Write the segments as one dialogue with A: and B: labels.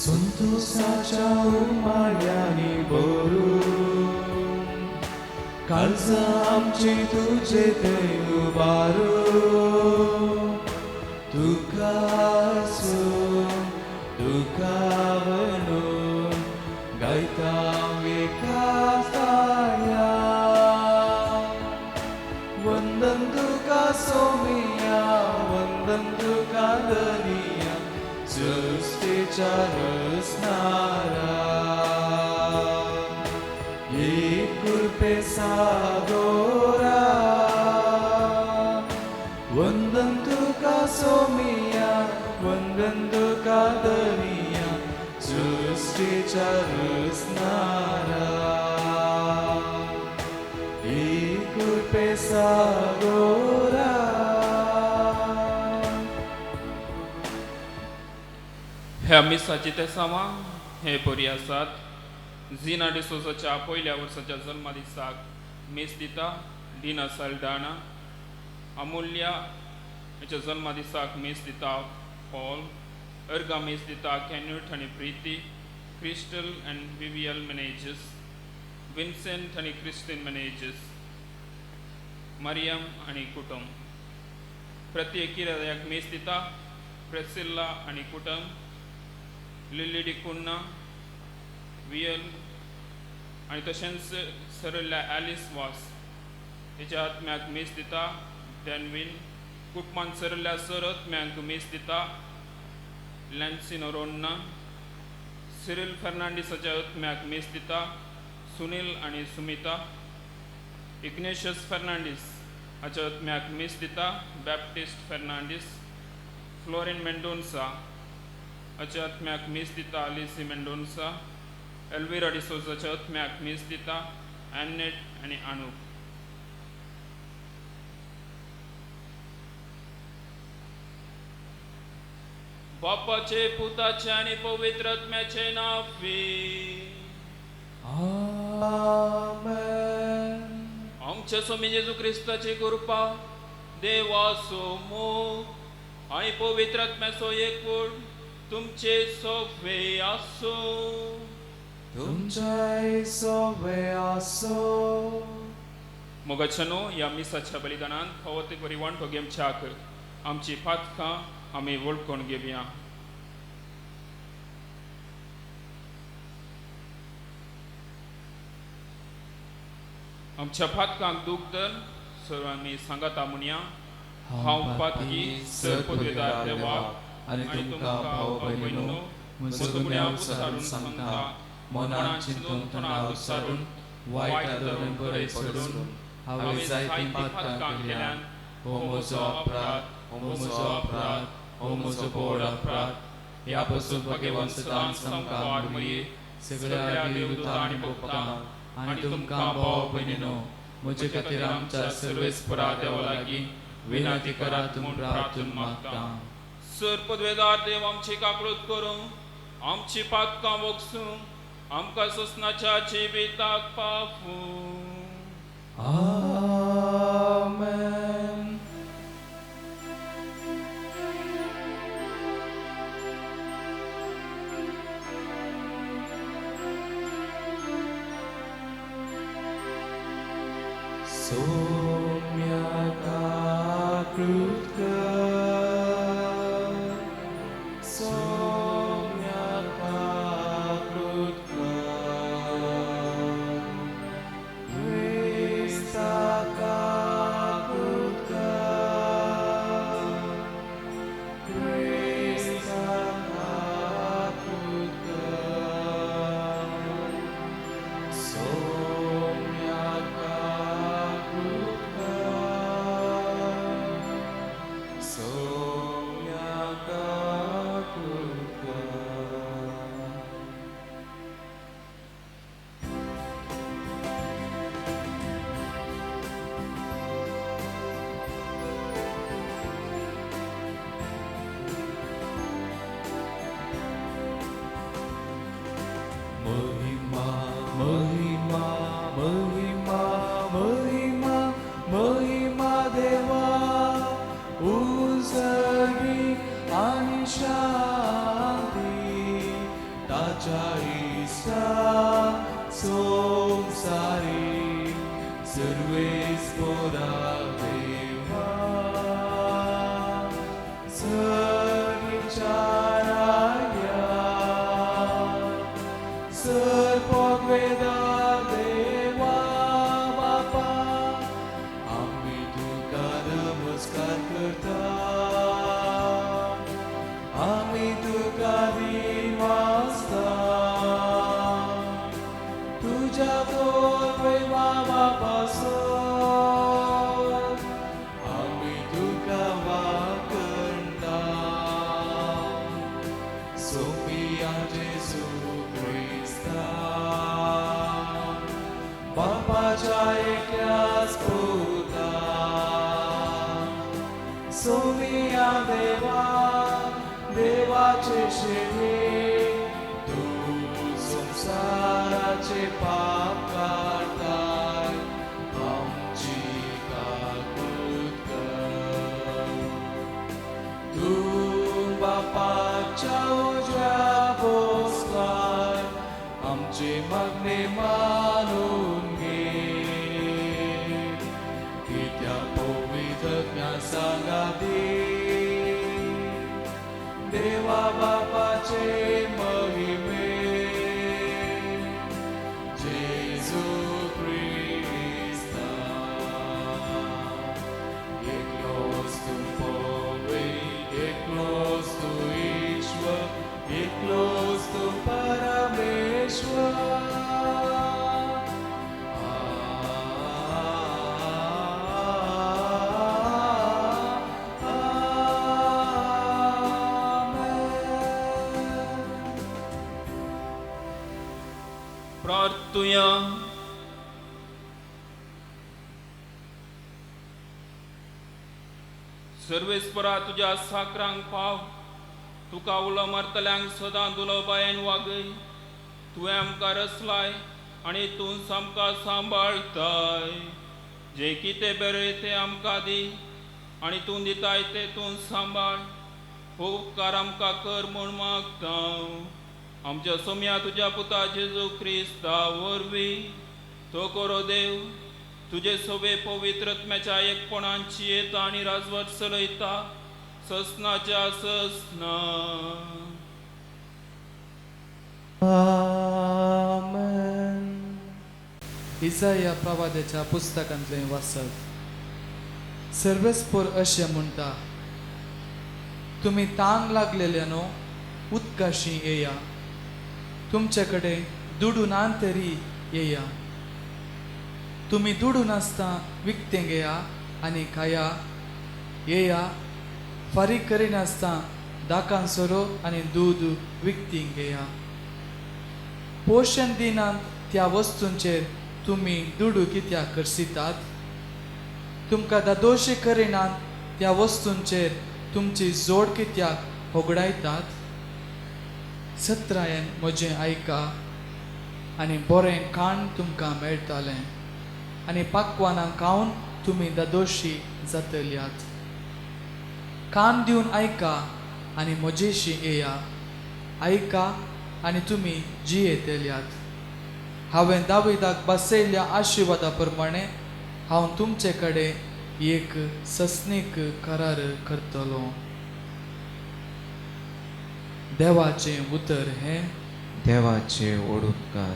A: संतोषाच्या उमाळ्यांनी भरून काळजां आमची तुजे थंय उबारून तुका आसूं तुका म्हणून गायता एका वंदन तुका सोमिया वंदन तुका धनिया सृष्टीच्या रचणारा एक कृपे सागोरा वंदन तुका सोमिया वंदन तुका धनिया सृष्टीच्या रचणारा एक कृपे सागोरा.
B: ह्या मिसाची तेसांवां हे बरी आसात. झिना डिसोजाच्या पयल्या वर्साच्या जल्मा दिसाक मीस दिता डिना साल्डाना. अमुल्या हेच्या जल्मा दिसाक मीस दिता पॉल. अर्गा मीस दिता कॅन्यूट आनी प्रिती, क्रिस्टल आनी विवियल मॅनेजस, विन्सेंट आनी क्रिस्टीन मॅनेजस, मरियम आनी कुटुंब. प्रत्येक किरायाक मीस दिता प्रेसिल्ला आनी कुटुंब, लिली डिकुन्ना, वियल आनी तशेंच सरल्या एलिस वास हेच्या आत्म्याक मीस दिता डॅनवीन. कुटुंबान सरल्या सर आत्म्यांक मीस दिता लॅन्सी नोरोन्ना. सिरील फर्नांडीसाच्या आत्म्याक मीस दिता सुनील आनी सुमिता. इग्नेशियस फर्नांडीस हाच्या आत्म्याक मीस दिता बॅप्टिस्ट फर्नांडीस. फ्लोरीन मेंडोन्सा हाच्या आत्म्याक मीस दिता अलिसी मेंडोन्सा. एल्विरा डिसोजाच्या आत्म्याक मीस दिता एन्नेट आनी अनुप. बापाचे पुताचे आनी पवित्र आत्म्याचे नांवी
A: आमेन.
B: आमच्या स्वामी जेजू क्रिस्ताची कृपा, देवाचो मोग आनी पवित्र आत्म्याचो एकवट तुमचे सवे आसूं.
A: तुमचे सवे आसूं.
B: मोगाच्यानो ह्या मिसाच्या बलिदानान फावो ते परी वांटो घेवच्याक आमची पातकां आमी वळखून घेवया. आमच्या पातकांक दूख दर सर्वांनी सांगाता म्हणया, हांव पातकी सर पदवेदार देवाक
C: आनी तुमकां भाव भयणीनो म्हजो गुन्यांव उच्चारून सांगता, मनान चिंतून तणाव उच्चारून वायट धरून बरें सोडून हांवें जायतीं पातकां केल्यान. हो म्हजो अपराध, हो म्हजो अपराध, हो म्हजो व्हड अपराध. ह्या पसून भगवान सदांच आमकां मुरये सगळ्या देवदूतां आनी भक्तांक आनी तुमकां भाव भयणीनो म्हजे खातीर आमच्या सर्वेस्परा देवा लागीं विनंती करात म्हूण प्रार्थून मागता.
B: सर पदवेदार देव आमची काकळूत करूं, आमची पातकां बोगसूं, आमकां सोसनाच्या जिविताक पावूं.
A: आमेन. सोम्या काकृत कर, सोम्या काकृत कर, क्रिस्ता काकृत बापाच्या एकल्याच पुता सोमिया देवा देवाचे शेणी तूं संवसाराचे पाप काडटाय आमची काकूत कर. तूं बापाच्या उजव्या बसलाय आमची मागणी मानून घे. कित्याक पवित्रज्ञा सांगाती देवा बापाचे महिमे जेजू क्रिस्ता एकलोच तूं पवित्र एकलोच तूं ईश्वर एकलोच तूं परमेश्वर.
B: प्रार्थुया. सर्वेस्परा तुज्या साकरांक पाव तुका उलो मारतल्यांक सदां दुलोबायेन वागय. तुवें आमकां रचलाय आनी तूं आमकां सांबाळटाय. जें कितें बरें तें आमकां दी आनी तूं दिताय तें तूं सांबाळ. हो उपकार आमकां कर म्हूण मागता आमच्या सोम्या तुज्या पुता जेजू क्रिस्ता वरवीं. तो करो देव तुजे सोबे पवित्रत्म्याच्या एकपणांची येता आनी राजवट चलयता ससनाच्या ससना.
A: आमेन.
D: इसाया प्रवाद्याच्या पुस्तकांतलें वाचप. सर्वेस्पोर अशें म्हणटा, तुमी तान लागलेल्यानो उदकाशी येया, तुमचे कडेन दुडू ना तरी येया. तुमी दुडू नासता विकतें घेया आनी खाया. येया फारीक करिनासता दाकान सोरो आनी दूद विकतीं घेया. पोशण दिनात त्या वस्तूंचेर तुमी दुडू कित्याक खर्चितात? तुमकां दादोशी करिनात त्या वस्तूंचेर तुमची जोड कित्याक होगडायतात? सत्रायेन म्हजें आयका आनी बरें खाण तुमकां मेळटालें आनी पाकवानां खावन तुमी दादोशी जातल्यात. कान दिवन आयका आनी म्हजेशी येया. आयका आनी तुमी जियेतल्यात. हांवें दाविदाक बसयल्ल्या आशिर्वादा प्रमाणे हांव तुमचे कडेन एक सस्नीक करार करतलो. देवाचें उतर हें.
C: देवाचे ओडुपकार.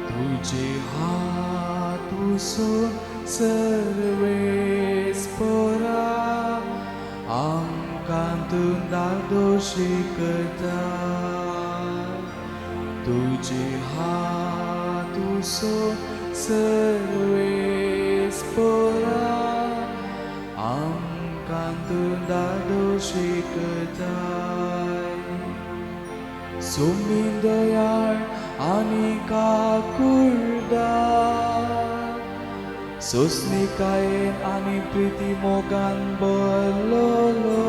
A: तुझे हात उसोन सर्वेस्परा आमकां तूं दादोशी करता. तुझे हात उसोन सर्वेस्परा आमकां तूं दादोशी करताय. सुमी दयाळ आनी काकुळदार सोंसणिकायेन आनी प्रिती मोगान भरलोलो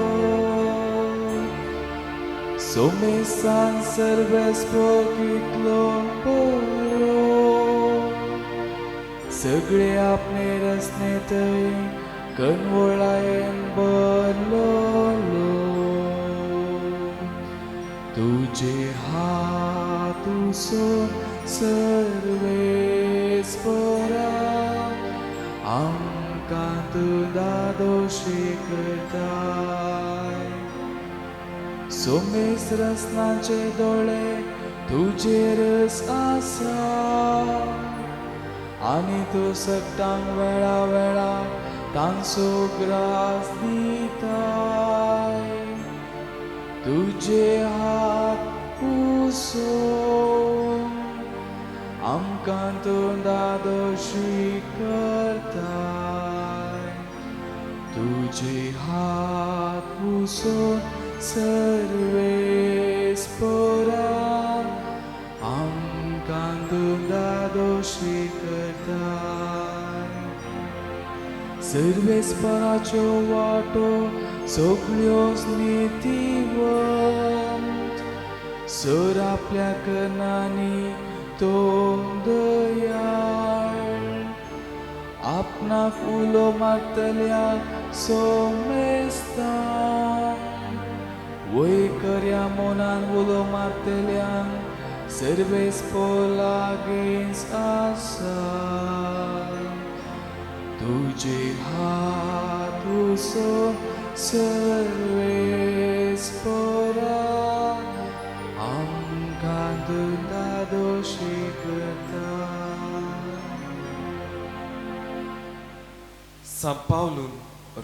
A: सोमेसान सर्वेस्पोर कितलो बरो सगळे आपणे रसने थंय कणवळायेन भरलोलो. तुझे हात उसोन सर्वेस्परा आमकां तूं दादोशी करताय. सोमेस रसनाचे दोळे तुजेरच आसा आनी तूं सगटांक वेळा वेळा तांचो ग्रास दिताय. तुझे हात उसोन आमकां तूं दादोशी करताय. तुझे हात पुसून सर्वेस पोरा आमकां तूं दादोशी करताय. सर्वेस्पराच्यो वाटो सगळ्योच नितीवंत, सर आपल्या करणांनी तो दयाळ. आपणाक उलो मारतल्या सोमेस्तांक, वयकऱ्या मनान उलो मारतल्यांक सर्वेस्पर लागींच आसा. तुझे हात उसोन सर्वेस्परा आमकां तूं दादोशी करता.
E: सांत पावलून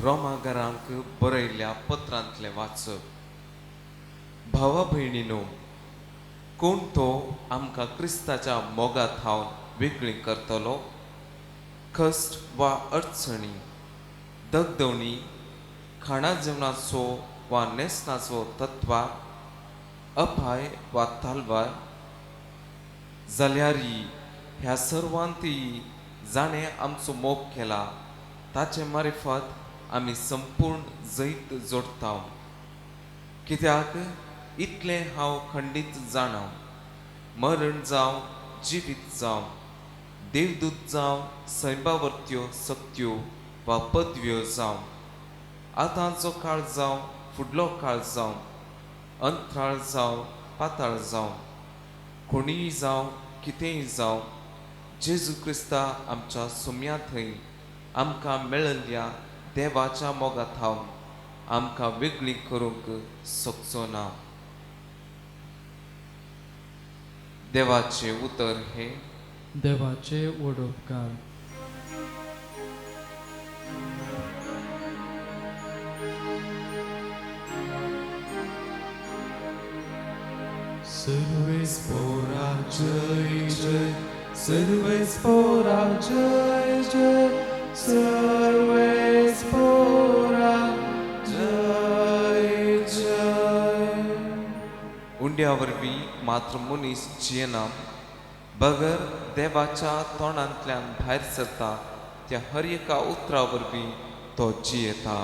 E: रोमागारांक बरयल्ल्या पत्रांतलें वाचप. भावा भयणीनो, कोण तो आमकां क्रिस्ताच्या मोगा थावन वेगळी करतलो? कश्ट वा अडचणी, दगदवणी, खाणा जेवणाचो वा न्हेसणाचो तत्वा, अपाय वा तालवार, जाल्यार ह्या सर्वांतय जाणें आमचो मोग केला ताचे मारिफत आमी संपूर्ण जैत जोडटा. कित्याक इतलें हांव खंडीत जाणा, मरण जावं जिवीत जावं, देवदूत जावं, सैबावरत्यो सक्त्यो वा पदव्यो जावं, आतांचो काळ जावं फुडलो काळ जावं, अंतराळ जावं पाताळ जावं, कोणीय जावं कितेंय जावं, जेजू क्रिस्ता आमच्या सुम्या थंय आमकां मेळिल्ल्या देवाच्या मोगा थावन आमकां वेगळी करूंक शकचो ना. देवाचें उतर हें.
C: देवाचे वडोपकार.
A: सर्वेस्पोरा जय जय, सर्वेस्पोरा जय जय, सर्वेस्पोरा जय जय.
E: उंड्या वरवीं मात्र मनीस जियेना, बगर देवाच्या तोंडांतल्यान भायर सरता त्या हर एका उतरा वरवीं तो जियेता.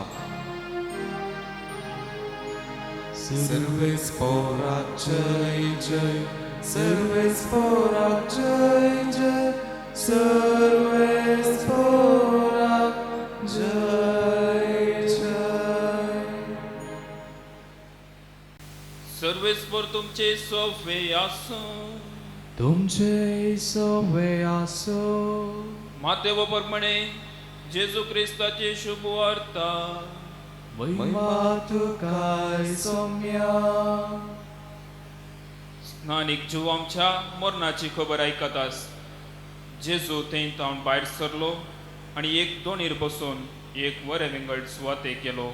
A: सर्वेस्पोरा जय जय, सर्वेस्पोरा जय जय, सर्वेस्पोरा जय जय.
B: सर्वेस्पर तुमचे सोवे आसूं,
A: तुमचे सोवे आसूं.
B: मातेव प्रमाणे जेजू क्रिस्ताची शुभ वार्ता.
A: महिमा तुकाय सोम्या.
B: स्नानीक जीव आमच्या मरणाची खबर आयकतास जेजू थंय तावन भायर सरलो आनी एक दोणीर बसून एक वरे विंगड सुवातेक गेलो.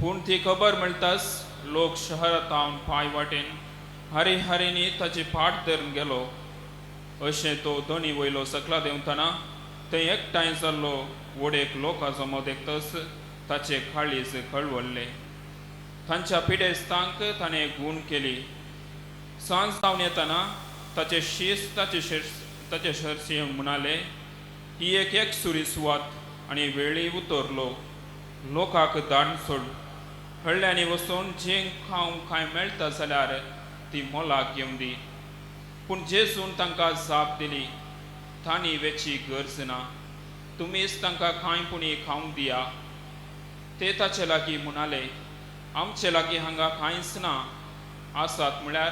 B: पूण ती खबर मेळटाच लोक शहरांत तावन पांय वाटेन हारी हारींनी ताची फाट धरून गेलो. अशें तो दोणी वयलो सकला देंवतना थंय एकठांय जाल्लो वडेक लोकांचो मद एकतच ताचे काळीज कळवल्ले. तांच्या पिडेस्तांक ताणें गूण केली. सांज जावन येतना ताचे शीस ताचे शर्सी म्हणाले, ही एक एकसुरी सुवात आनी वेळी उतरलो. लोकांक दाण सोड हळ्ळ्यांनी वचून जें खावंक कांय मेळटा जाल्यार ती मोलाक घेवन दी. पूण जेजून तांकां जाप दिली, तांणी वेची गरज ना, तुमीच तांकां कांय पुणी खावंक दिया. ते ताचे लागीं म्हणाले, आमचे लागीं हांगा कांयच ना, आसात म्हळ्यार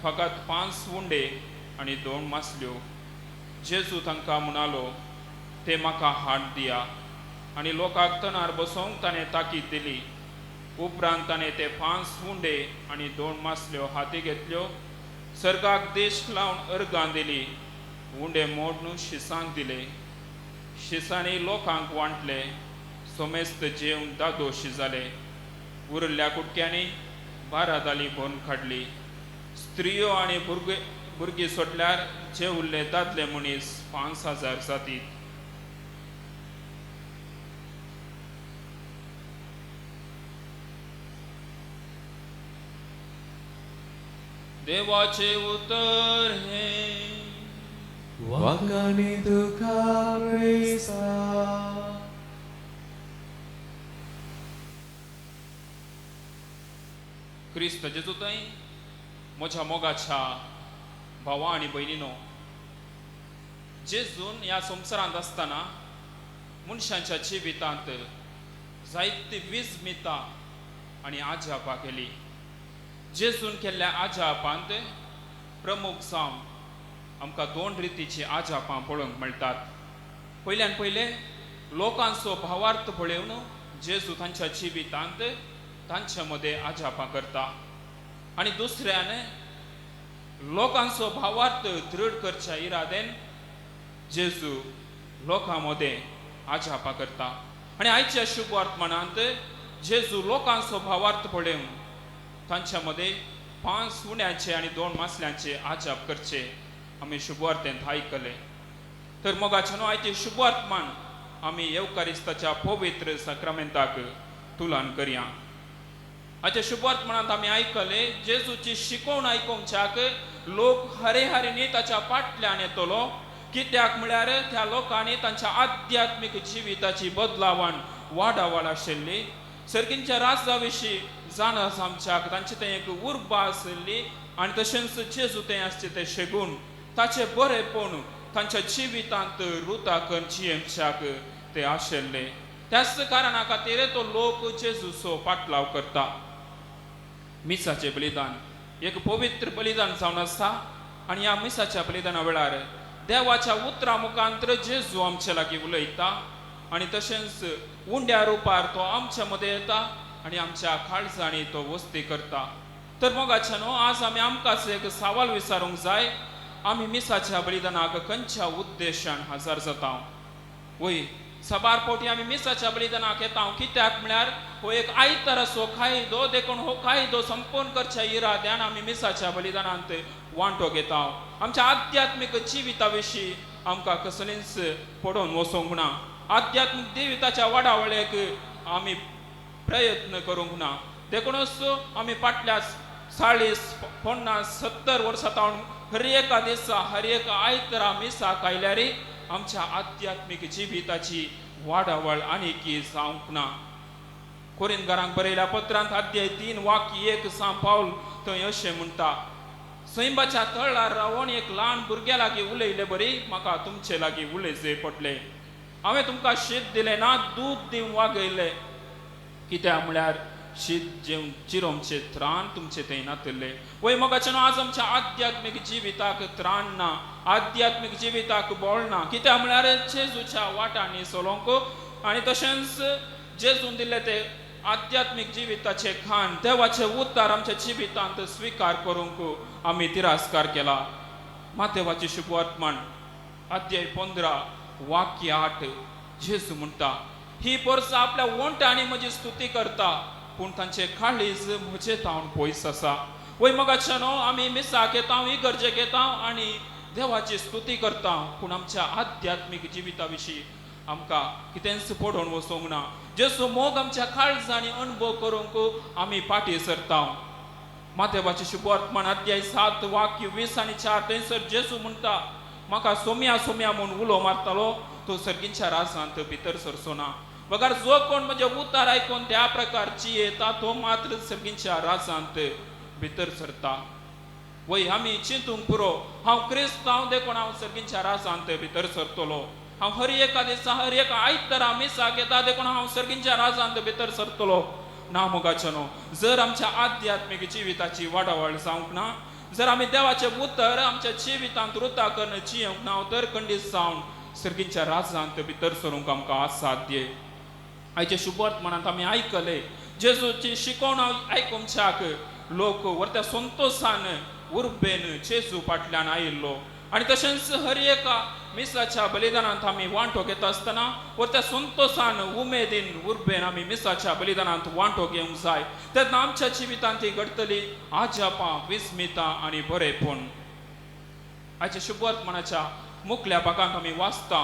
B: फकत 5 उंडे आनी 2 मासल्यो. जेजू तांकां म्हणालो, ते म्हाका हाड दिया. आनी लोकांक तणार बसोवंक ताणें ताकीद दिली. उपरांत ताणें ते 5 उंडे आनी 2 मासल्यो हाती घेतल्यो, सर्गाक देश लावन अर्गां दिली, उंडे मोडून शिसांक दिले, शिसांनी लोकांक वांटले. सोमेस्त जेवन दादोशी जाले. उरिल्ल्या कुटक्यांनी 12 दाली भरून काडली. स्त्रियो आनी भुरगीं सोडल्यार जे उरले दादले मनीस 5000 जातीत. देवाचे उतर हे।
A: वाखाणी तुका क्रिस्ता।
B: क्रिस्त जेजू थंय म्हज्या मोगाच्या भावा आनी भयणीनो, जेजून ह्या संवसारांत आसतना मनशांच्या जिवितांत जायती विस्मिता आनी आजापां केली। जेजून केल्ल्या आजापांत प्रमुख जावन आमकां दोन रितीची आजापां पळोवंक मेळटात। पयल्यान पयले लोकांचो भावार्थ पळोवन जेजू तांच्या जिवितांत तांच्या मदें आजापां करता आनी दुसऱ्यान लोकांचो भावार्थ दृढ करच्या इरादेन जेजू लोकां मदें आजापां करता। आनी आयच्या शुभ वर्तमानांत जेजू लोकांचो भावार्थ पळोवन तांच्या मदें 5 उण्यांचे आनी 2 मासल्यांचे आजाप करचे आमी शुभवार्तेंत आयकले। तर मोगाच्यानो, आयचे शुभवर्तमान आमी येवकारिस्ताच्या पवित्र साक्रामेंताक तुलन करया। आयच्या शुभवर्तमानांत आमी आयकले जेजूची शिकवण आयकुच्याक लोक हरे हरेनी ताच्या फाटल्यान येतलो, कित्याक म्हळ्यार त्या लोकांनी तांच्या आध्यात्मीक जिविताची बदलावण वाडावळ आशिल्ली। सर्गींच्या राजा विशीं जाणा आमच्याक तांचे थंय एक उर्बा आशिल्ली आनी तशेंच जेजू थंय आसचे ते शेगून ताचे बरेपण तांच्या जिवितांत रुता करून जियेवच्याक ते आशिल्ले। त्याच कारणा खातीर तो लोक जेजूचो पाटलाव करता। मिसाचें बलिदान एक पवित्र बलिदान जावन आसा आनी ह्या मिसाच्या बलिदाना वेळार देवाच्या उतरा मुखांतर जेजू आमचे लागीं उलयता आनी तशेंच उंड्या रुपार तो आमच्या मदें येता आनी आमच्या काळजांनी तो वस्ती करता। तर मोगाच्यानो, आज आमी आमकांच एक सवाल विचारूंक जाय, आमी मिसाच्या बलिदानाक खंयच्या उद्देशान हजर जाता? वय, साबार फावटी आमी मिसाच्या बलिदानाक येता कित्याक म्हळ्यार हो एक आयताराचो कायदो, देखून हो कायदो संपूर्ण करच्या इराद्यान आमी मिसाच्या बलिदानांत वांटो घेता। आमच्या आध्यात्मीक जिविता विशीं आमकां कसलीच पडोवन वचोंक ना, आध्यात्मीक जिविताच्या वाडावळेक आमी प्रयत्न करूंक ना। देखूनच आमी फाटल्या 40, 50, 70 वर्सां तावन हर एका दिसा हर एका आयतारा मिसाक आयल्यार आमच्या आध्यात्मीक जिविताची वाडावळ आनीकी जावंक ना। कोरिंदकारांक बरयल्या पत्रांत अध्याय 3 वाक्य 1 सांत पावल थंय अशें म्हणटा, सैंबाच्या तळार रावन एक ल्हान भुरग्या लागीं उलयले बरी म्हाका तुमचे लागीं उलयचें पडलें। हांवें तुमकां शीत दिलें ना, दूद दिवन वागयलें, कित्याक म्हळ्यार शीत जेवन जिरोमचें त्राण तुमचें थंय नातिल्लें। वय मोगाच्यानो, आज आमच्या आध्यात्मीक जिविताक त्राण ना, आध्यात्मीक जिविताक बळ ना, कित्याक म्हळ्यार जेजूच्या वाटांनी चलोवंक आनी तशेंच जेजून दिल्लें ते आध्यात्मीक जिविताचें खाण देवाचें उतार आमच्या जिवितांत स्विकार करूंक आमी तिरस्कार केला। मातेवाची शुभवर्तमान अध्याय 15 वाक्य 8 जेजू म्हणटा, ही परसां आपल्या वंटांनी म्हजी स्तुती करता पूण तांचे काळीज म्हजे तावन पयस आसा। वय मोगाच्यानो, आमी मिसाक येता, इगर्जेक येता आनी देवाची स्तुती करता पूण आमच्या आध्यात्मीक जिविता विशीं आमकां कितेंच पडोवन वचोंक ना। जेजू मोग आमच्या काळजांनी अणभव करूंक आमी फाटीं सरता। मातेवाची शुभवर्तमान अध्याय 7 वाक्य 20 आनी 4 थंयसर जेजू म्हणटा, म्हाका सोम्या सोम्या म्हूण उलो मारतालो तो सर्गींच्या राजांत भितर सरचो ना, बगर जो कोण म्हजें उतार आयकून त्या प्रकारची येता तो मात्र सर्गींच्या राजांत भितर सरता। वय, आमी चिंतूंक पुरो, हांव क्रिस्तांव देखून हांव सर्गींच्या राजांत भितर सरतलो, हांव हर एका दिसा हर एका आयतारा मिसाक येता देखून हांव सर्गींच्या राजांत भितर सरतलो ना। मोगाच्यानो, जर आमच्या आध्यात्मीक जिविताची वाडावळ जावंक ना, जर आमी देवाचें उतर आमच्या जिवितांत रुता करून जियेवंक ना तर खंडीत जावन सर्गींच्या राजांत भितर सरूंक आमकां असाध्य। आयचे शुभवर्तमानांत आमी आयकले जेजूची शिकवण आयकुच्याक लोक व्हडल्या संतोशान उर्बेन जेजू फाटल्यान आयिल्लो आनी तशेंच हर एका मिसाच्या बलिदानांत आमी वांटो घेता आसतना व्हडल्या संतोशान उमेदीन उर्बेन आमी मिसाच्या बलिदानांत वांटो घेवंक जाय। तेन्ना आमच्या जिवितांत ती घडटली आजापां, विस्मितां आनी बरेपण। आयच्या शुभवर्तमानाच्या मुखल्या भागांत आमी वाचता,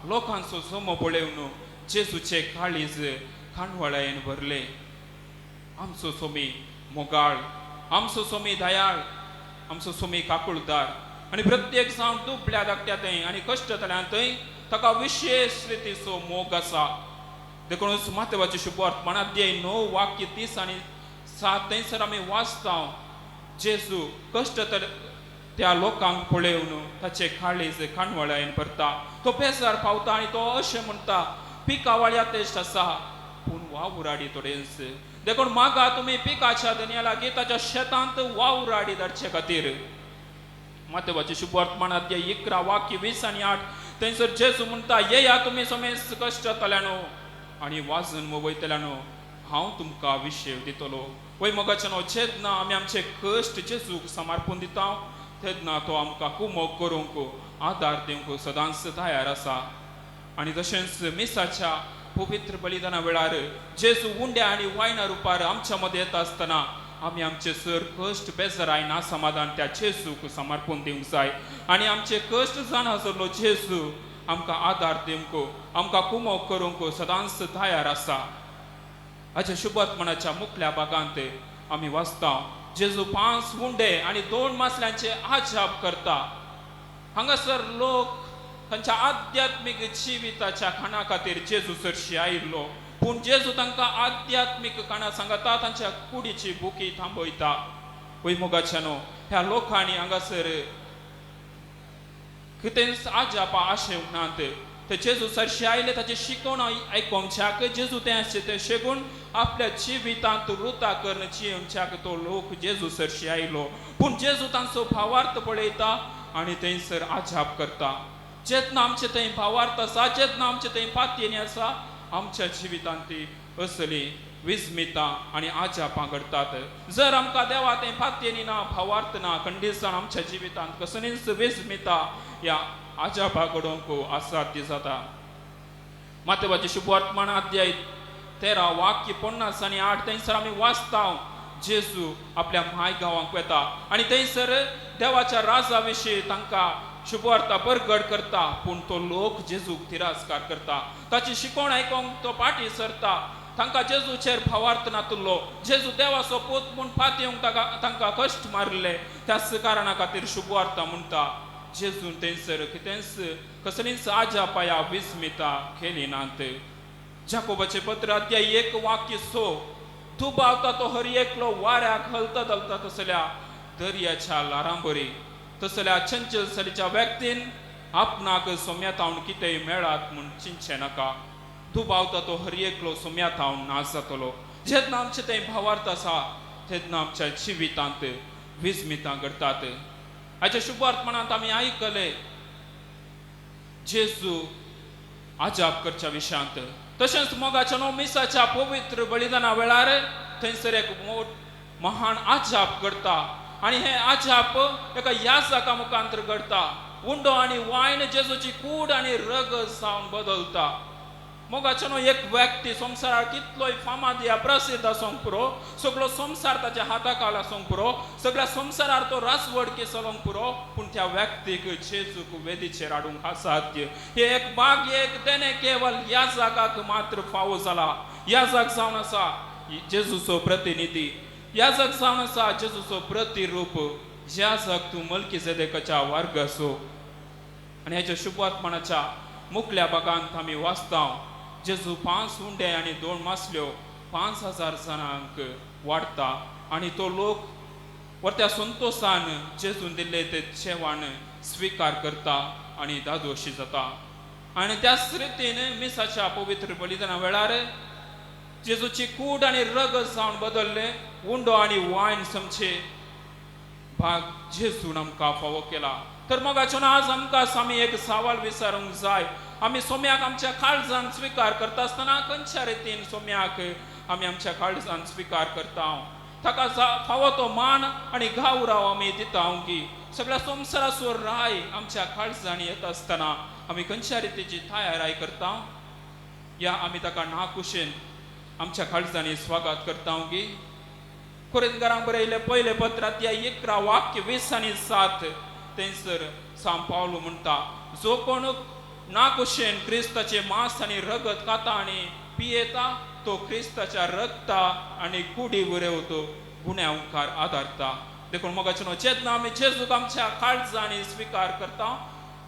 B: लोकांचो जमो पळोवन जेजूचे काळीज खांडवळायेन भरले। आमचो सोमी मोगाळ, आमचो सोमी दयाळ, आमचो सोमी काकुळदार आनी प्रत्येक जावन दुबल्या धाकट्या थंय आनी कश्टतल्यान थंय ताका विशेश रितीचो मोग आसा. देखूनच मातेवाचे शुभवर्तमान अध्याय 9 वाक्य 30 आनी 7 थंयसर आमी वाचता, जेजू कश्ट त्या लोकांक पळोवन ताचे काळीज काणवळायन भरता. तो बेजार पावता आनी तो अशें म्हणटा, पिकावळ्या तेश्ट आसा पूण वावुराडी थोडेंच. देखून मागा तुमी पिकाच्या धनया लागीं ताच्या शेतांत वावुराडी धाडचे खातीर. मातेवाचे शुभवर्तमान अध्याय 11 वाक्य 20 आनी 8 थंयसर जेजू म्हणटा, येया तुमी समेस्त कश्टतल्यानो आनी वाजन वयतल्यानो, हांव तुमकां विशेव दितलो. वय मोगाच्यानो, जेन्ना आमी आमचे कश्ट जेजूक समर्पून दिता तेन्ना तो आमकां कुमोक करूंक आदार दिवंक सदांच तयार आसा. आनी तशेंच मिसाच्या पवित्र बलिदाना वेळार जेजू उंड्या आनी वायना रुपार आमच्या मदें येता आसतना आमी आमचे सर कश्ट बेजाराय ना समाधान त्या जेजूक समर्पून दिवंक जाय. आनी आमचे कश्ट जाणा जाल्लो जेजू आमकां आदार दिवंक आमकां कुमोक करूंक सदांच तयार आसा. हाच्या शुभवर्तमानाच्या मुखल्या भागांत आमी वाचता, जेजू 5 उंडे आनी 2 मासल्यांचे आजाप करता. हांगासर लोक तांच्या आध्यात्मीक जिविताच्या खाणा खातीर जेजू सरशी आयिल्लो, पूण जेजू तांकां आध्यात्मीक खाणां सांगता, तांच्या कुडीची बुकी थांबयता. वय मोगाच्यानो, ह्या लोकांनी हांगासर कितेंच आजापा आशेवंक नात. ते जेजू सरशी आयले ताचे शिकवण आयकोवच्याक, जेजू तें आसचें तें शेगून आपल्या जिवितांत रुता करून जियेवच्याक तो लोक जेजू सरशी आयलो. पूण जेजू तांचो भावार्थ पळयता आनी थंयसर आजाप करता. जेन्ना आमचे थंय भावार्थ आसा, जेन्ना आमचे थंय पातयेनी आसा, आमच्या जिवितांत ती असली विस्मितां आनी आजापां घडटात. जर आमकां देवा थंय पातयेनी ना, भावार्थ ना, खंडीसाण आमच्या जिवितांत कसलीच विस्मितां ह्या आजापां घडोवंक असाध्य जाता. मातेवाचे शुभवर्तमान अध्याय 13 वाक्य 50 आनी 8 थंयसर आमी वाचता, जेजू आपल्या माय गांवांक वता आनी थंयसर देवाच्या राजा विशीं तांकां शुभवार्ता परगट करता. पूण तो लोक जेजूक तिरस्कार करता, ताची शिकवण आयकोंक तो पाटी सरता. तांकां जेजूचेर भावार्थ नातुल्लो, जेजू देवाचो पूत म्हूण पातयेवंक तांकां कश्ट मारिल्ले. त्याच कारणा खातीर शुभवार्ता म्हणटा, जेजून थंयसर कितेंच कसलींच आजापाया विस्मिता केली नात. जाकोबाचें पत्र अध्याय 1 वाक्य 6, दुबावता तो हर एकलो वाऱ्याक हलता धलता तसल्या दर्याच्या ल्हारां बरी, तसल्या चंचल सलीच्या व्यक्तीन आपणाक सोम्या थावन कितेंय मेळात म्हूण चिंतचें नाका. दुबावता तो हर एकलो सोम्या थावन नाश जातलो. जेन्ना आमचें थंय भावार्थ आसा तेन्ना आमच्या जिवितांत विस्मितां घडटात. हाच्या शुभवर्तमानांत आमी आयकले जेजू आजाप करच्या विशयांत. तशेंच मोगाच्या न्हू मिसाच्या पवित्र बलिदाना वेळार थंयसर एक महान आजाप घडटा आनी हें आजाप एका याजका मुखांतर घडटा. उंडो आनी वायन जेजूची कूड आनी रगत जावन बदलता. मोगाच्या न्हू एक व्यक्ती संवसारार कितलोय फामाद या प्रसिद्ध आसूंक पुरो, सगळो संवसार ताच्या हाता खाला आसूंक पुरो, सगळ्या संवसारार तो राजवडकी चलोवंक पुरो, पूण त्या व्यक्तीक जेजूक वेदीचेर हाडूंक असाध्य. हे एक भाग्य एक देणें केवल याजकाक मात्र फावो जाला. याजक जावन आसा जेजूचो प्रतिनिधी, याजक जावन आसा जेजूचो प्रतिरूप. याजक तूं मल्कीजेदेकाच्या वर्गाचो. आनी ह्याच्या शुभवर्तमानाच्या मुखल्या भागांत आमी वाचता, जेजू 5 उंडे आनी 2 मासल्यो 5000 जाणांक वाडटा आनी तो लोक व्हडत्या संतोशान जेजून दिल्ले ते जेवण स्विकार करता आनी दादोशी जाता. आनी त्याच रितीन मिसाच्या पवित्र बलिदाना वेळार जेजूची कूड आनी रगत जावन बदलले उंडो आनी वायन समचे भाग जेजून आमकां फावो केला. तर मोगाचो आज आमकां आमी एक सवाल विचारूंक जाय, आमी सोम्याक आमच्या काळजान स्विकार करता आसतना खंयच्या रितीन सोम्याक आमी आमच्या काळजान स्विकार करता? ताका फावो तो मान आनी गावराव आमी दिता की सगळ्या संवसाराचो राय आमच्या काळजांनी येता आसतना आमी खंयच्या रितीची तयाराय करता? या आमी ताका नाकुशेन आमच्या काळजांनी स्वागत करता की? कोरिंथकारांक बरयलें पयलें पत्रांत 11 वाक्य 20 आनी 7 थंयसर सांव पावलो म्हणटा, जो कोण नाकुशेन क्रिस्ताचें मांस आनी रगत खाता आनी पियेता तो क्रिस्ताच्या रगता आनी कुडी वरेवतो गुन्यांवकार आदारता. देखून मोगाचें जेन्ना आमी जेजूक आमच्या काळजांनी स्विकार करता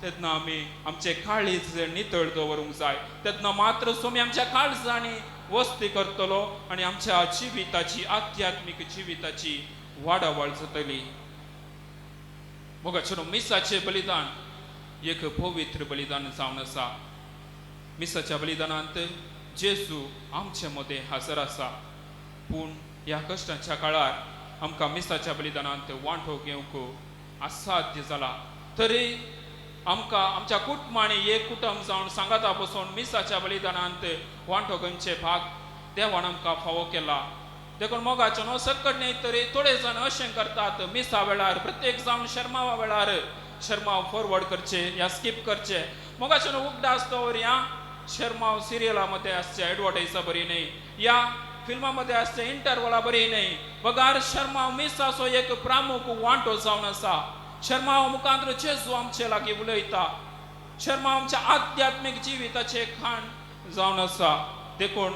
B: तेन्ना आमी आमचे काळीज नितळ दवरूंक जाय. तेन्ना मात्र स्वामी आमच्या काळजांनी वस्ती करतलो आनी आमच्या जिविताची आध्यात्मीक जिविताची वाडावळ जातली. मोगाचें मिसाचें बलिदान एक पवित्र बलिदान जावन आसा. मिसाच्या बलिदानांत जेजू आमचे मदें हाजर आसा. पूण ह्या कश्टांच्या काळार आमकां मिसाच्या बलिदानांत वांटो घेवंक असाध्य जाला. तरी आमकां आमच्या कुटुंबांनी एक कुटुंब जावन सांगाता बसून मिसाच्या बलिदानांत वांटो घेवचे भाग देवान आमकां फावो केला. देखून मोगाचें न्हू सकट न्हय तरी थोडे जाण अशें करतात, मिसा वेळार प्रत्येक जावन शर्मावा वेळार शर्माव फॉरवर्ड करचे या स्कीप करचे. मोगाचें न्हू उगडास दवरया, शर्माव सिरियला मध्ये आसचे एडवर्टायजा बरी न्हय या फिल्मा मध्ये आसचे इंटरवला बरी न्हय, बगार शर्माव मिसाचो एक प्रामुख वांटो जावन आसा. शर्माव मुखांत जेजू आमचे लागीं उलयता. शर्माव आमच्या आध्यात्मीक जिविताचें खाण जावन आसा. देखून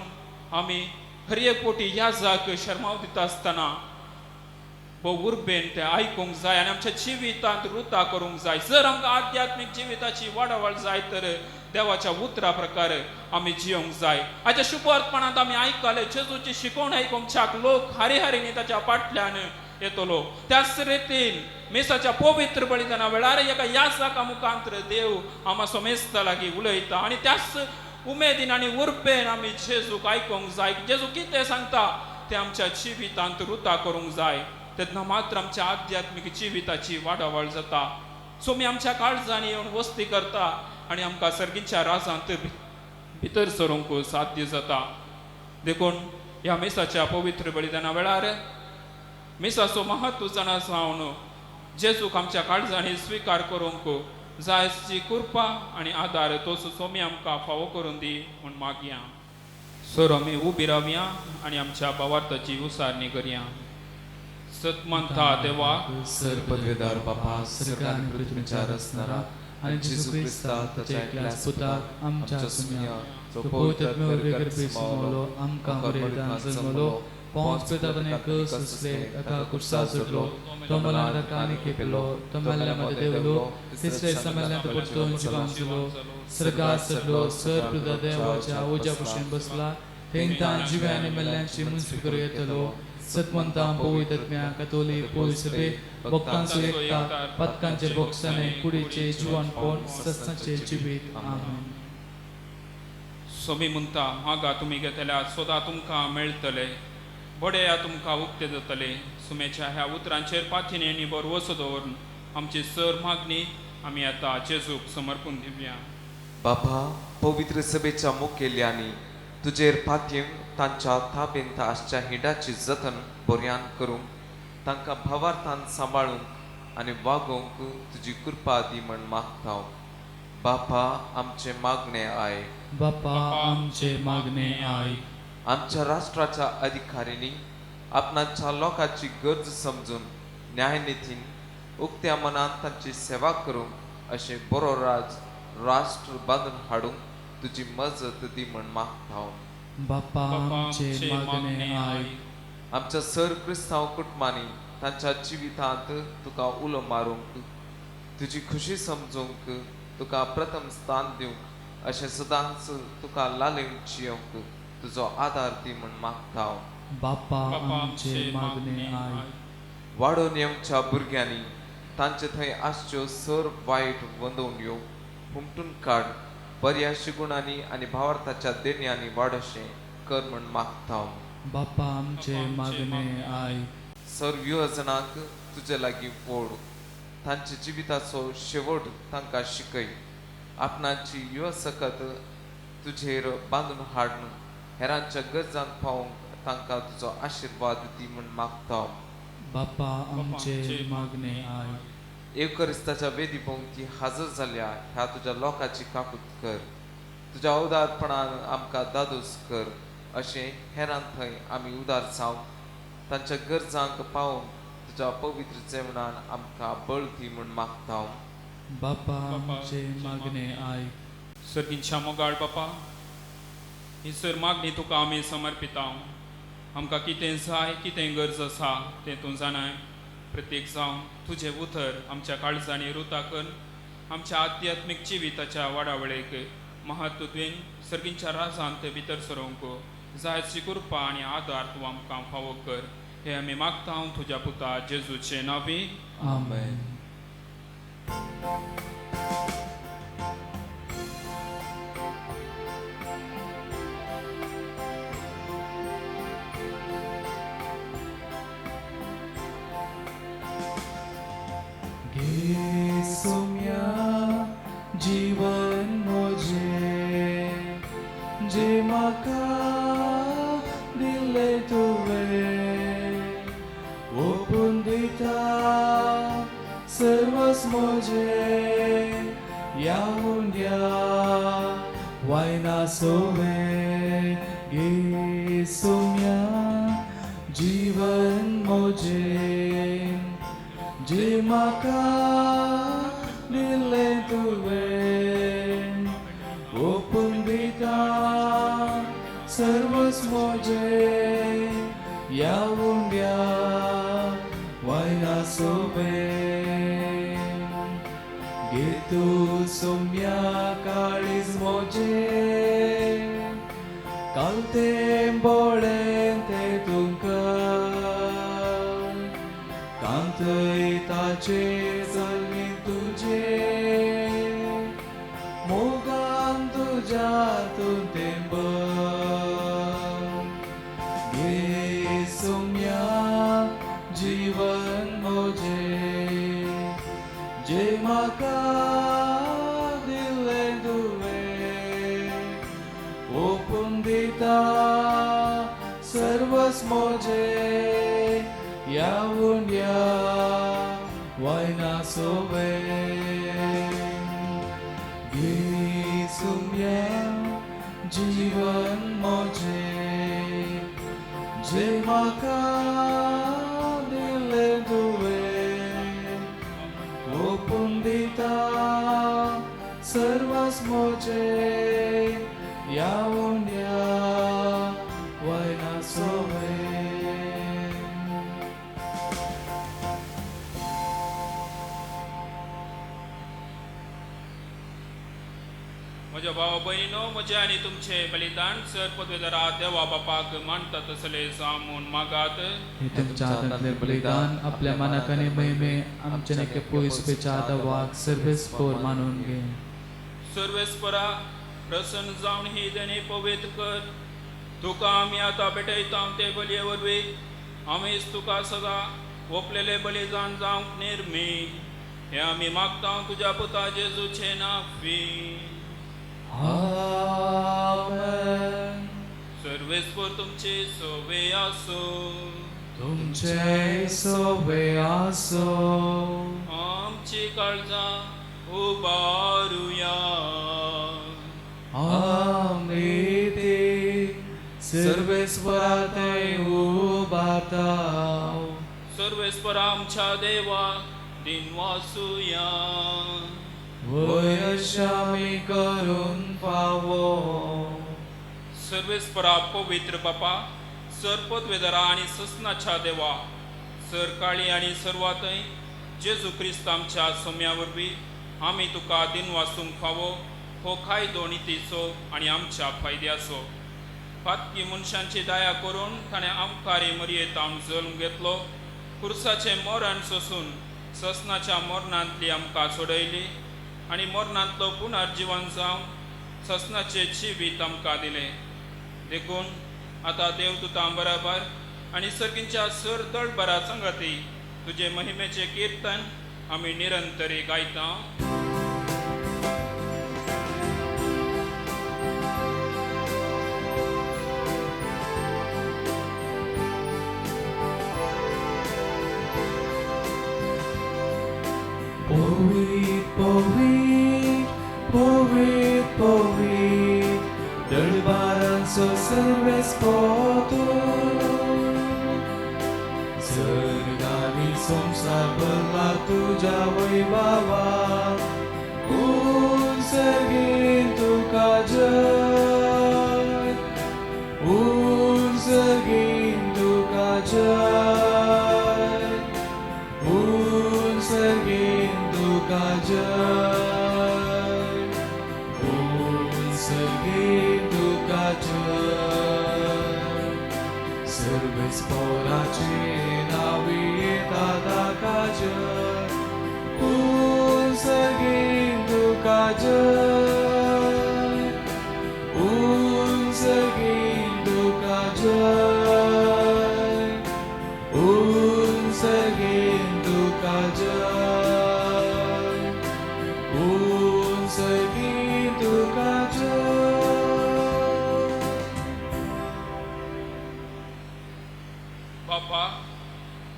B: आमी हर एक पोटी ह्या जाक शर्माव दिता आसतना भोव उर्बेन तें आयकूंक जाय आनी आमच्या जिवितांत रुता करूंक जाय. जर आमकां आध्यात्मीक जिविताची वाडावळ जाय तर देवाच्या उतरा प्रकार आमी जियोंक जाय. आयच्या शुभवर्तमानांत आमी आयकले जेजूची शिकवण आयकूंक लोक हारी हारीनी ताच्या फाटल्यान येतलो. त्याच रितीन मिसाच्या पवित्र बलिदाना वेळार एका याजका मुखांत देव आमा समेस्ता लागीं उलयता आनी त्याच उमेदीन आनी उर्बेन आमी जेजूक आयकूंक जाय. जेजू कितें सांगता तें आमच्या जिवितांत रुता करूंक जाय. तेन्ना मात्र आमच्या आध्यात्मीक जिविताची वाडावळ जाता. सोमी आमच्या काळजांनी येवन वस्ती करता आनी आमकां सर्गीच्या राजांत भितर सरूंक साध्य जाता. देखून ह्या मिसाच्या पवित्र बलिदाना वेळार मिसाचो महत्व जाणा जावन जेजूक आमच्या काळजांनी स्विकार करूंक जायची कृपा आनी आदार तोच सोमी आमकां फावो करून दी म्हूण मागया. सर आमी उबी रावया आनी आमच्या भावार्थाची उसारणी करया. सतमंता देवा
C: सर पदवेदार बापा सरकार आनी पृथ्वीच्या रचणारा
D: आनी जेजू क्रिस्ता ताच्या एकल्याच पुताक आमच्या सुम्या तो पवित्र गर्भे सुमवलो आमकां मरेदान जल्मलो पोंच पिताने सोसले ताका कुर्सा जोडलो तो मलान ताका आनी खेपलो तो मेल्ल्या मदें देवलो तिसरे दिसा मेल्ल्यांत परतून जिवान जालो सर्गार चडलो सर पिता देवाच्या उज्या भशेन बसला थंय जिव्या आनी मेल्ल्यांची मुन्सफी करूं येतलो. सतमंता पवित्र कतोली पवित्र भक्तांचो एकता पदकांचे बोक्साने कुडीचे जिवनपण सस्तांचे जिवीत. आमेन.
B: सोमी म्हणटा मागा तुमी घेतल्या सोदा तुमकां मेळटले बडया तुमकां उक्ते जातले. सुमेच्या ह्या उतरांचेर पाथीने आनी बरवसो दवरून आमची सर मागणी आमी आतां जेजूक समर्पून दिवया.
E: बापा पवित्र सभेच्या मुखेल्यांनी तुजेर पातयेवन तांच्या ताबेंत आसच्या हिंडाची जतन बऱ्यान करूंक तांकां भावार्थान सांबाळूंक आनी वागोवंक तुजी कृपा दी म्हण मागता. बापा आमचे मागणे I.
D: बापा आमचे मागणे I.
E: आमच्या राष्ट्राच्या अधिकाऱ्यांनी आपणाच्या लोकांची गरज समजून न्यायनितीन उक्त्या मनान तांची सेवा करूंक अशें बरो राज राष्ट्र बांदून हाडूंक तुजी मजत दी म्हण मागता.
D: बापा आमचे मागणे I.
E: आमच्या सर क्रिस्तांव कुटुंबांनी तांच्या जिवितांत तुका उलो मारूंक तुजी खुशी समजूंक तुका प्रथम स्थान दिवंक अशें सदांच तुका लालेवन जियोवंक तुजो आदार दी म्हण मागता.
D: बापा आमचे मागणे I.
E: वाडोवन येवच्या भुरग्यांनी तांचे थंय आसच्यो सर वायट वंदोवण्यो हुमटून काड बऱ्या शिगुणांनी आनी भावार्थाच्या देण्यांनी वाडोवचें कर म्हण मागता.
D: बापा आमचे मागणे I.
E: Sir युवजणांक तुजे लागीं ओड तांच्या जिविताचो शेवट तांकां शिकय आपणाची युवसकत तुजेर बांदून हाडून हेरांच्या गरजांक पावोवंक तांकां तुजो आशिर्वाद दी म्हण मागता.
D: बापा आमचे मागणे I.
E: एवकरिस्ताच्या वेदी भोंवती हाजर जाल्या ह्या तुज्या लोकांची काकूत कर तुज्या उदारपणान आमकां दादोस कर अशें हेरां थंय आमी उदार जावंक तांच्या गरजांक पावोवंक तुज्या पवित्र जेवणान आमकां बळ दी म्हूण मागता.
D: बापा आमचे मागणे I.
B: सर्गींच्या मोगाळ बापा ही सर मागणी तुका आमी समर्पिता. आमकां कितें जाय कितें गरज आसा तें तूं जाणाय. प्रत्येक जावन तुजें उतर आमच्या काळजांनी रुता करून आमच्या आध्यात्मीक जिविताच्या वाडावळेक महत्वेन सर्गींच्या राजांत भितर सरोवंक जायची कृपा आनी आदार तूं आमकां फावो कर. हे आमी मागता तुज्या पुता जेजूचे नांवी.
D: आमेन. घे सोम्या जीवन म्हजें, जें म्हाका दिलें तुवें, ओपून दिता सर्वस म्हजें, ह्या उंड्या वायना सोवें. घे सोम्या जीवन म्हजें, जें म्हाका दिलें तुवें, ओपून दिता सर्वस म्हजें, ह्या उंड्या वायना सोवें. घे तूं सोम्या काळीज म्हजें, कालतें बोळें तें तुमकां, कांतय ताचेर चलवी तुजें, मोगान तुज्या तूं तेंब. घे सोम्या जीवन म्हजें, जें म्हाका दिलें तुवें, ओपून दिता सर्वस म्हजें, ह्या उंड्या वायना सोवें. घे सोम्या जीवन म्हजें, जें म्हाका दिलें तुवें, ओपून दिता सर्वस म्हजें, ह्या उंड्या वायना सोवें.
B: म्हज्या भाव भयणीनो, म्हजें आनी तुमचें बलिदान सर पदवेदारा देवा बापाक मानता तसले जावं म्हूण मागात.
C: हे तुमच्या हातांतलें बलिदान आपल्या मनाक आनी महिमे आमच्या एके पयस पेच्या देवाक सर्वेस्पोर मानून घे.
B: सर्वेस्परा प्रसन्न जावन ही देणी पवित्र कर. तुका आमी आतां भेटयता ते बलये वरवीं आमीच तुका सदां ओपलेले बलिदान जावंक निर्मी. हे आमी मागता तुज्या पुता जेजूचे नांवी.
D: आमेन.
B: सर्वेस्पोर तुमचे सोवे आसो.
D: तुमचे सोवे आसो.
B: आमची काळजां उबारुया.
D: आमी ती सर्वेस्परा थंय उबारता.
B: सर्वेस्परा आमच्या देवाक दिनवासुया.
D: वय अशें आमी करून फावो.
B: सर्वेस्परा पवित्र बापा, सर पदवेदारा आनी ससनाच्या देवा, सर काळी आनी सर्वांतय जेजू क्रिस्त आमच्या सोम्या वरवीं आमी तुका दिनवासूंक फावो हो कायदो नितीचो आनी आमच्या फायद्याचो. पातकी मनशांची दया करून ताणें आमकां मरयेत आम जल्म घेतलो, कुर्साचें मरण सोसून ससनाच्या मरणांतली आमकां सोडयली आनी मरणांतलो पुनर्जीवन जावन ससनाचें जिवीत आमकां दिलें. देखून आतां देवदूतां बराबर आनी सर्गींच्या सर दळभरा संगाती तुजे महिमेचें किर्तन आमी निरंतरी गायता.
D: पवित्र पवित्र पवित्र पवित्र दरबारांचो सर्वेस्पोर तूं, सर्ग आनी संवसार भरला तुज्या वैभवान, ऊंच सर्गीन तुका जय, ऊंच सर्गीन तुका जय,
A: जय, ऊन सर्गीन तुका जय, सर्वेस पोराचे नांवी येता ताका जय, ऊन सर्गीन तुका जय, ऊन सर्गीन तुका जय, ऊन सर्गीन तुका जय, ऊन सर्गीन तुका जय.
B: बापा,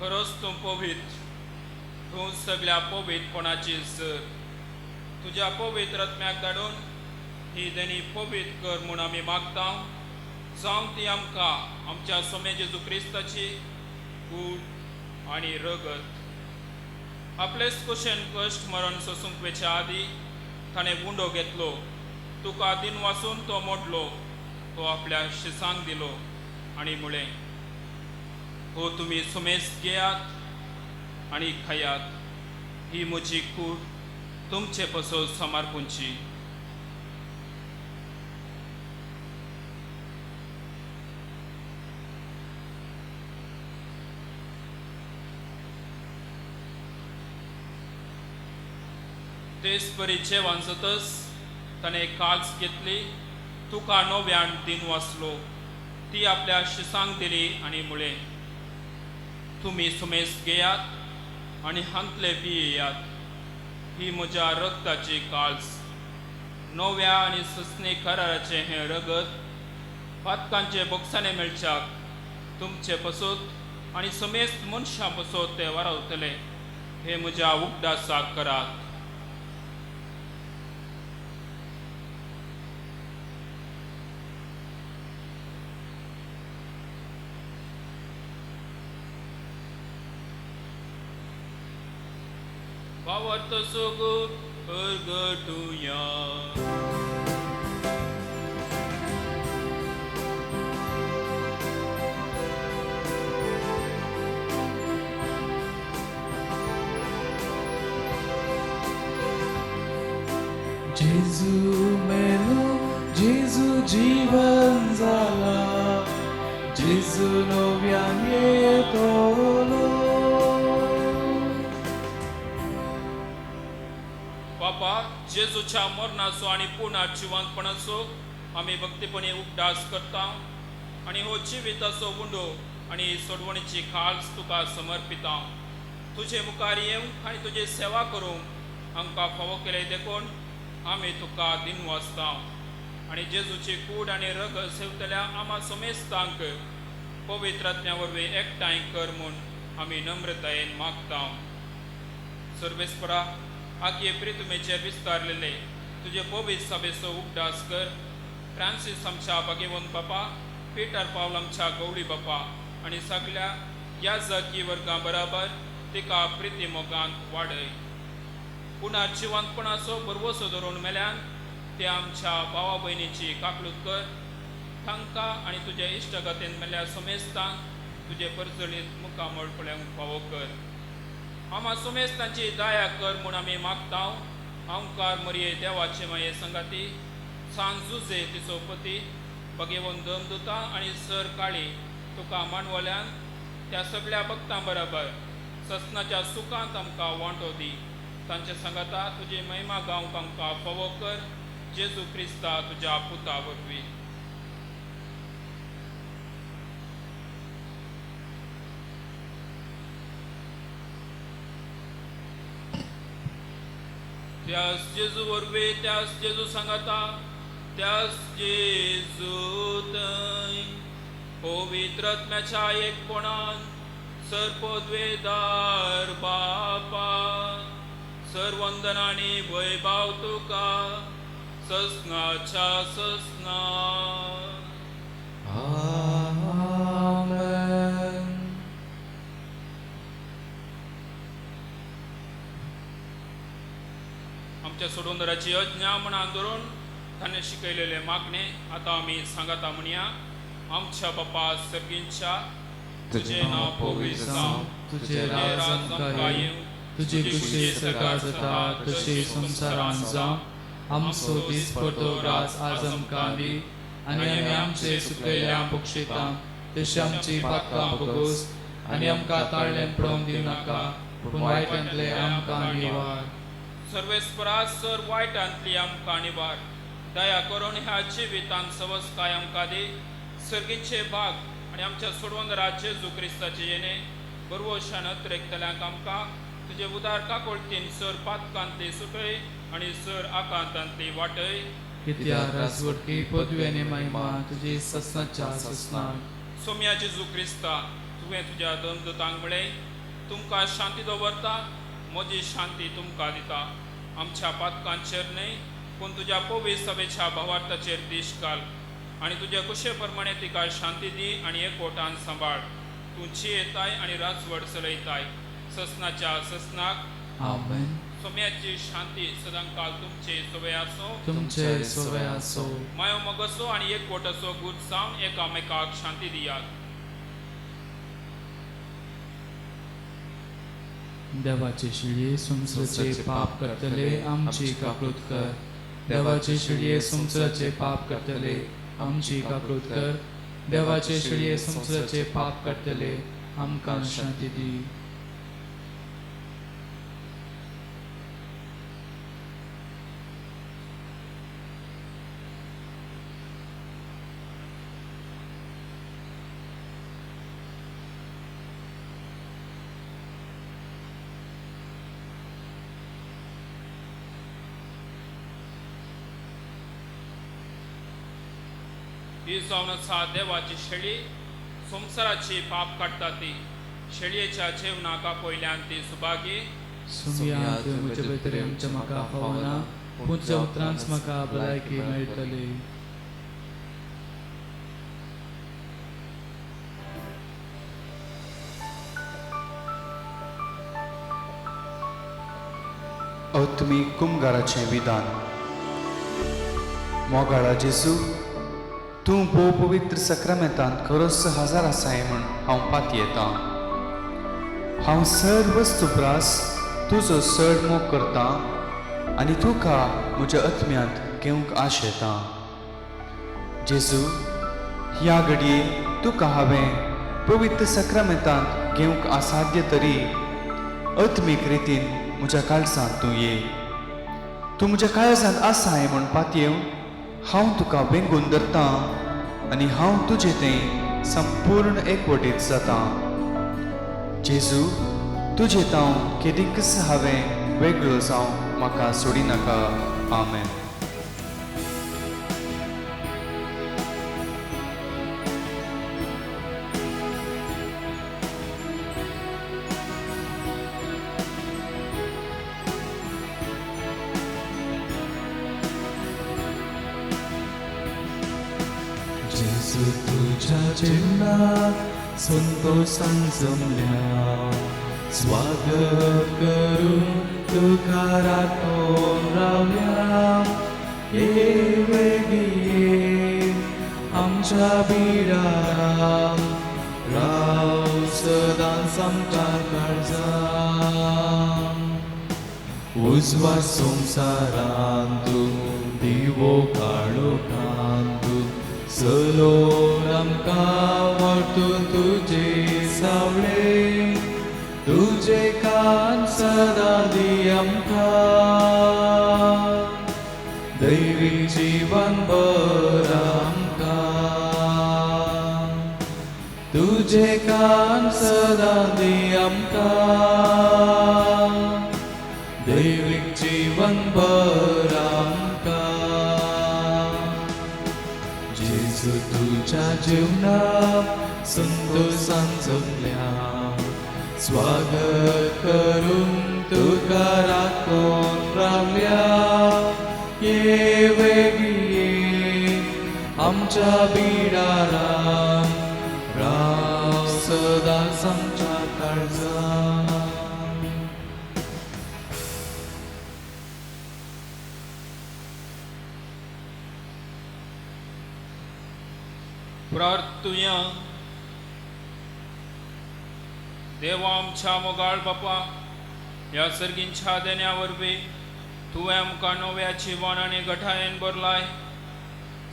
B: खरोच तूं पवित्र, तूं सगळ्या पवित्रपणाची सर. तुज्या पवित्र आत्म्याक धाडून ही देणी पवित्र कर म्हूण आमी मागता. जावं ती आमकां आमच्या सोम्या जेजू क्रिस्ताची कूड आनी रगत. आपलेच कुशेन कश्ट मरण सोसूंक वेच्या आदी ताणें उंडो घेतलो, तुका दिन वासून तो मोडलो, तो आपल्या शिसांक दिलो आनी म्हळें, हो तुमी सुमेस घेयात आनी खायात, ही म्हजी कूड तुमचे पसत समर्पूंची. तेच परी जेवण जातच ताणें काज घेतली, तुका नव्यान दिन वाचलो, ती आपल्या शिसांक दिली आनी म्हळें, तुमी सुमेस घेयात आनी हांतले पियेयात, ही म्हज्या रगताची काळज, नव्या आनी ससनी कराराचें हें रगत पातकांचे बोगसाणे मेळच्याक तुमचे पसत आनी समेस्त मनशां पसत ते वारावतले. हे म्हज्या उगडासाक करात. भावार्थ सोगून परगटुया.
A: जेजू मेलो, जेजू जीवन जाला, जेजू नव्यान येतलो.
B: बापा, जेजूच्या मरणाचो आनी पुनः जिवंतपणाचो आमी भक्तीपणी उगडास करता आनी हो जिविताचो उंडो आनी सोडवणीची खास तुका समर्पिता. तुजे मुखार येवंक आनी तुजी सेवा करूंक आमकां फावो केले देखून आमी तुका दिनवासता. आनी जेजूची कूड आनी रगत सेवतल्या आमा समेस्तांक पवित्र आत्म्या वरवीं एकठांय कर म्हूण आमी नम्रतायेन मागता. सर्वेस्परा, आगे प्रितुमेचेर विस्तारलेले तुजे पवित्र सभेचो उगडास कर. फ्रांसीस आमच्या भाग्यवंत बापा, पीटर पावल आमच्या गवळी बापा आनी सगल्या ह्या जाकी वर्गां बराबर तिका प्रिती मोगांत वाडय. पुनः जिवंतपणाचो भरवसो धरून मेल्यान ते आमच्या भावा भयणीची काकलूत कर. तांकां आनी तुज्या इश्टगतीन मेल्या समेस्तांक तुजे परजळीत मुखामळ पळोवंक फावो कर. आमा सुमेस्तांची दया कर म्हूण आमी मागता. आमकार मरये देवाचे माये संगाती सान जुजे तिचो पती भगेवन दमदुता आनी सर काळी तुका मांडवल्यान त्या सगळ्या भक्तां बराबर ससनाच्या सुखांत आमकां वांटो दी. तांचे सांगाता तुजी महिमा गावंक आमकां फावो कर. जेजू क्रिस्ता तुज्या पुता वरवीं. त्यास जेजू वरवीं, त्यास जेजू सांगाता, त्यास जेजू थंय पवित्र आत्म्याच्या एकपणान सर्पद्वेदार बापा, सर्वंदन आनी वैभाव तुका ससनाच्या ससना.
A: आमेन.
B: आमच्या सोडवणदाराची अज्ञा म्हण धरून ताणें शिकयलेले मागणे आतां आमी सांगाता म्हणया. आमच्या बापा सर्गींच्या, तुजें नांव पवित्र जावं,
D: तुजें राज आमकां येवं,
C: तुजी खुशी सरकार जाता तशी संवसारांत जावं. आमचो दीसपट्टो ग्रास आज आमकां दी आनी आमी आमचे सुकलेल्या बक्षिता तशी आमची पातकां भोगोस आनी आमकां ताळ्ळें पडोवन दिवनाका पूण वायटांतले आमकां निवार.
B: सर्वेस्परा सर वायटांतली आमकां निवार. दया करून ह्या जिवितांत सवस्काय आमकां दी. सर्गीचे भाग आनी आमच्या सोडवणदारा जेजू क्रिस्ताचे येणे बरवशान अत्रेकतल्यांक आमकां तुजे उदार काकोळतीन सर पातकांतली सुटय आनी सर आकांतांतली वाटय.
C: कित्याक राजवटकी पदवी आनी महिमा तुजी ससनाच्या ससनाक.
B: सोम्या जेजू क्रिस्ता, तुवें तुज्या दंदुतांक म्हळें, तुमकां शांती दवरता, म्हजी शांती तुमकां दिता. आमच्या पातकांचेर न्हय पूण तुज्या पवित्र सभेच्या भावार्थाचेर दीश घाल आनी तुज्या कुशे प्रमाणे तिका शांती दी आनी एकवटान सांबाळ. तूं जियेताय आनी राजवट चलयताय ससनाच्या ससनाक.
C: आमेन.
B: सोम्याची शांती सदांकाल तुमचे सवय आसो.
C: तुमचे सवय आसो.
B: मायो मगसो आनी एकवटाचो गूट जावन एकामेकाक शांती दियात.
C: देवाचे शिळये संवसाराचे पाप करतले आमची काकृत कर. देवाचे शिळये संवसाराचे पाप करतले आमची काकृत कर. देवाचे शिळये संवसाराचे पाप करतले आमकां शांती दी.
B: ही जावन आसा देवाची शेळी, संवसाराची पाप काडटा ती. शेळयेच्या जेवणाक आपयल्यान ती सुभागी.
C: सुमया म्हजे भितर आमच्या म्हाका फावना पूण तुज्या उतरांच म्हाका भलायकी मेळटली.
F: आत्मीक कुमगाराचें विधान. मोगाळा जेजू, तूं भोव पवित्र सक्रामेंतांत खरोच हजार आसाय म्हूण हांव पातयेतां. हांव सर्व वस्तुप्रास तुजो चड मोग करतां आनी तुका म्हज्या आत्म्यांत घेवंक आशेतां. जेजू, ह्या घडये तुका हांवें पवित्र सक्रामेंतांत घेवंक असाध्य तरी आत्मीक रितीन म्हज्या काळजांत तूं ये. तूं म्हज्या काळजांत आसाय म्हूण पातयेवन हांव तुका वेंगून धरतां आनी हांव तुजे तें संपूर्ण एकवटीत जातां. जेजू, तुजे तांव केदीकच हांवें वेगळो जावं म्हाका सोडिनाका. आमेन.
A: जेजू तुझ्या जीवनात संतोषान जमल्या, स्वागत करून तुका राखून रावल्या. ये वेगीं ये आमच्या बिडाराक, राव सदांच आमच्या काळजांत. उजवाड संवसारांत तूं दिवो काळोखांत तूं चलोवन आमकां व्हरतून तुजे सावळे. तुजे कान सदां दी आमकां, दैवीक जीवन भर आमकां. तुजे कान सदां दी आमकां, दैवीक जीवन भर आमकां. जेजू तुज्या जीवनात संतोषान जगल्या, स्वागत करून तुका राखून रावल्या. ये वेगीं ये आमच्या बिडारान, राव सदांच आमच्या काळजांत.
B: प्रार्थुया. देवा आमच्या मोगाळ बापा, ह्या सर्गींच्या देण्या वरवीं तुवें आमकां नव्या जिवन आनी घटायेन भरलाय.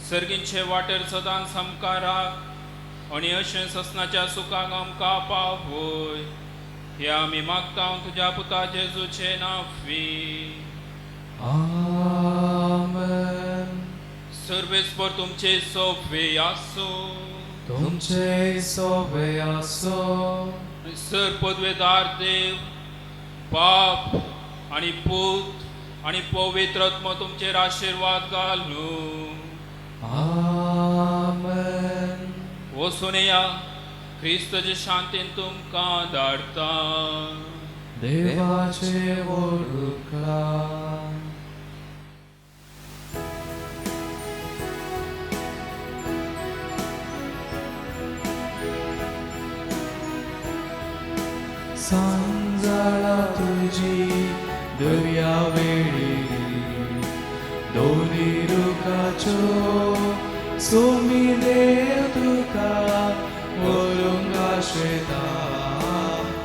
B: सर्गींचे वाटेर सदांच आमकां राख आनी अशें ससनाच्या सुखाक आमकां पावय. हे आमी मागता तुज्या पुता जेजूचे नांवी.
A: आमेन.
B: सर्वेस्पर तुमचे सोवे आसूं.
A: तुमचे सोवे आसूं.
B: सर पदवेदार देव बाप आनी पूत आनी पवित्र आत्मो तुमचेर आशिर्वाद घालूं.
A: आमेन.
B: वचून या, क्रिस्ताचे शांतीन तुमकां धाडटा.
A: देवाचे व्हड उपकार. सांजाळा तुजी दर्या वेळी दोनी रुखाच्यो सोमी देव तुका व्हरूंक आशेता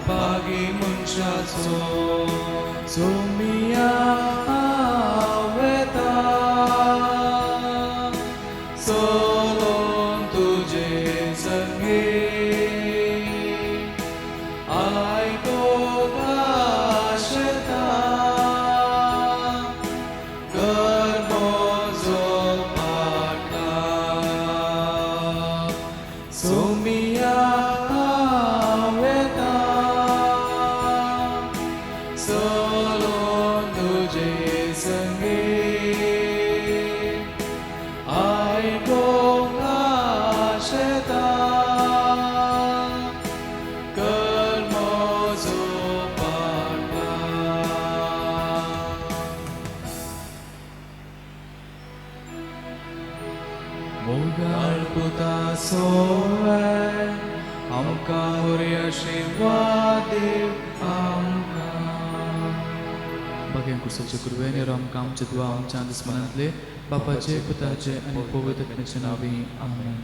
A: पागी मनशाचो सोमिया वेता चलोन तुजे संगे आयकोंक आशेता कर म्हजो पाटलाव सोमिया वेता चलोन तुजे संगे आयकोंक आशेता कर म्हजो पाटलाव. मोगाळ पुता सोवे आमकां बरी आशिर्वाद देव आमकां.
C: बागेन कुर्साचे कुरवेन आमकां आमचे दुआ आमच्या दुस्मनांतले बापाचे पुताचे आनी पवित्र आत्म्याचे नांवी. आमेन.